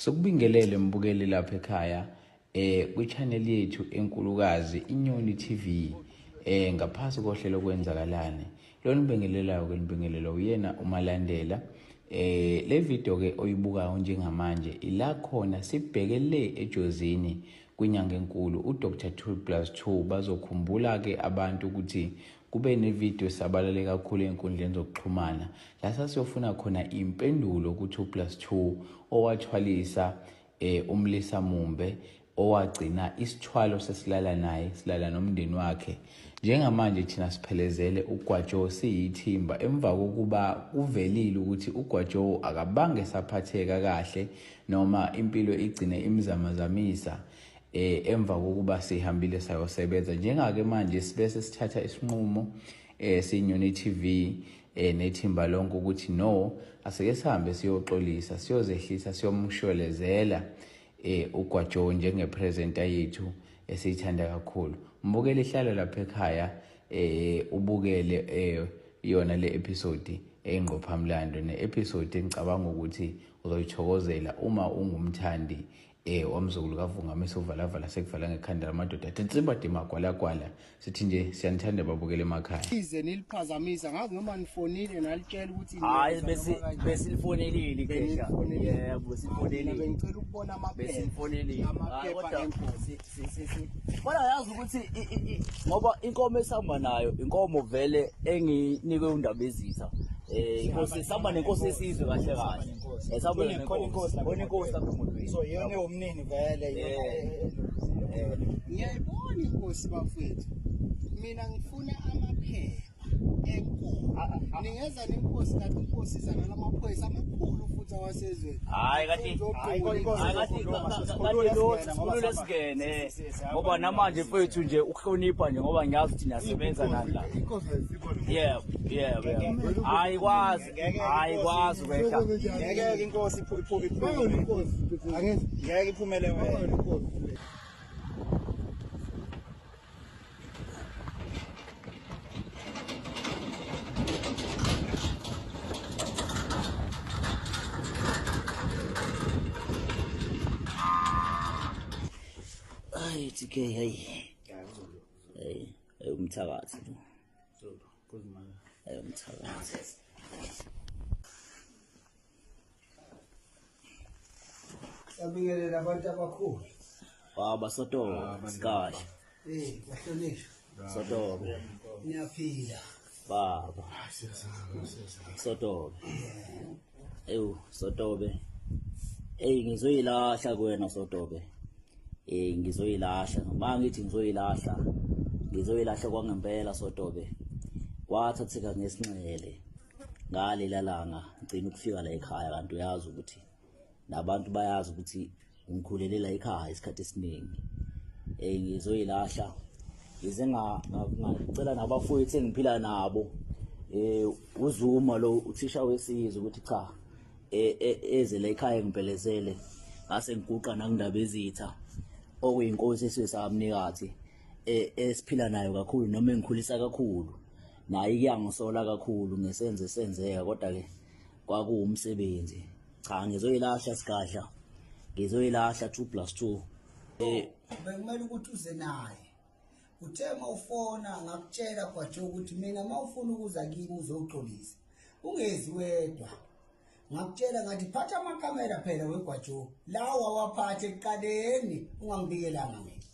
Sokubingelele mbukeli lapha ekhaya kwi-channel yethu enkulukazi Inyoni TV ngaphasi kohlelo kwenzakalani. Lo nibingelelayo ke nibingelelwa uyena uMalandela. Le video ke oyibukayo njengamanje ila khona sibheke le eJozini kwinyanga enkulu uDr 2+2. Bazokhumbula ke abantu ukuthi kube nevideo sabalale kakhulu enkundleni zokuxhumana la sasiyofuna khona impendulo ku-2+2 owathwalisa umlisa Mumbe owagcina isithwalo sesilala naye silala nomndeni wakhe. Njengamanje thina siphelezele uGwajo siyithimba emva kokuba kuvelile ukuthi uGwajo akabange saphatheka kahle noma impilo igcine imzamazamisa emva kokuba sihambile sayosebenza. Njengake manje sibese sithatha isinqumo siyiNyoni TV nethimba lonke ukuthi no, asike sihambe siyoxolisa, siyozehlisa, siyomsholezela uGwajo njengepresenter yethu esiyithanda kakhulu. Mbukele ihlalo lapha ekhaya ubukele yona le episode engqophamlando ne episode engicabanga ukuthi uzoyithokozela uma ungumthandi wamzukulu kaVungamisa uvalavala sekuvala ngekhanda lamadoda tinsimba dimagwalagwala. Sithi nje siyanithanda babukele emakhaya. Ize niliphazamisa ngazi noma nifonile nalitshela ukuthi hayi besilifonelile ikhehla. Yebo besilifonelile. Bengicela ukubona amaphepha. Besilifonelile. Amaphepha enkosi. Kodwa yazi ukuthi ngoba inkomo esihamba nayo inkomo vele enginikwe uNdabezitha. Inkosi sihamba nenkosi esizwe kahle kahle. Sihamba nenkosi. Khona inkosi lapha emotweni. So yona umnini vele yona. Ngiyayibona inkosi bafethu. Mina ngifuna amaphepha enkomo. Ningeza nenkosi kanti inkosi iza nalamaphoyisa amakhulu futhi awasezweni. Hayi kanti kanti singene ngoba namanje mfethu nje ukuhlonipha nje ngoba ngiyazi ukuthi niyasebenza nani la. Yebo yebo yebo. Ayikwazi ayikwazi ukwehla. Ngeke inkosi iphume. Ngeke iphumele wena. Hayi TK hey. Hey, umthakathi lo. Hey umthakathi. Siyabingelela abantu abakhulu. Baba Sotobe, sikahle. Bahlonishwa. Sotobe. Niyaphila. Baba. Sotobe. Ewu Sotobe. Ey ngizoyilahla kuwena Sotobe. Ngizoyilahla. Mangithi ngizoyilahla. Ngizoyilahla kwangempela Sotobe. Kwathatheka ngesinxele. Ngalela langa ngicina ukufika la ekhaya kanti uyazi ukuthi nabantu bayazi ukuthi ngikhulelela ekhaya isikhathi esiningi. Ngizoyilahla. Ngize ngacela nabafowethu engiphila nabo uZuma lo uthisha wesizwe ukuthi cha eze la ekhaya ngiphelezele ngase ngiguqa nakuNdabezitha okuyinkosi esizwe sakamnikathi esiphila nayo kakhulu noma engikhulisa kakhulu naye kuyangisola kakhulu ngesenze senzeka kodwa ke kwakuwumsebenzi. Cha ngizoyilahla sigadla, ngizoyilahla 2+2. Bekumele ukuthi uze naye. Uthe mawufona ngakutshela Gwajo ukuthi mina mawufuna ukuza kimi uzoxolisa ungezi wedwa. Ngakutshela ngathi phatha amakhamera phela weGwajo lawo awaphathe ekuqaleni ungangibikelanga mina.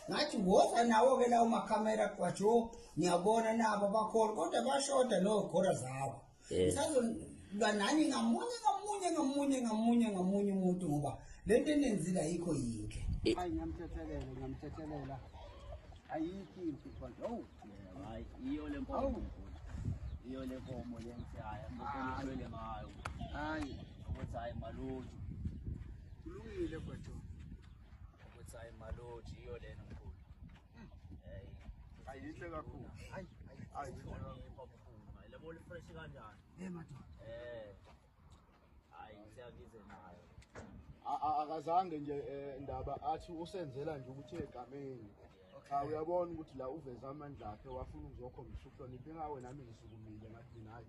Ngathi woza nawo ke lawo makhamera Gwajo, ngiyabona nabo bakhona kodwa bashoda nogora zakho. Ngisazolwa nani ngamunye ngamunye ngamunye ngamunye ngamunye umuntu ngoba lento enenzile ayikho yinhle. Hayi ngiyamthethelela, ngiyamthethelela. Ayikho impi kodwa. Oh. Hayi iyo le nkomo. Iyo le nkomo le ngithi hayi ngikukhulele ngayo. Hayi ukuthi hayi maloji. Kulungile Gwajo. Ukuthi hayi maloji iyo lena mkhulu. Hey. Ayinhle kakhulu. Hayi hayi hayi. Lebo fresh kanjani? Eh madoda. Hayi siyakize nayo. Akazange nje Ndaba athi usenzela nje ukuthi egameni. Cha uyabona ukuthi la uveza amandla akhe wafuna ukuzokhombisa ukuhlonipha ingawe nami ngisukumile ngathi mina hayi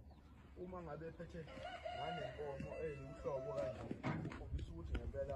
uma ngabe ephethe nanenkomo eyinhlobo kanje ukhombisa ukuthi ngempela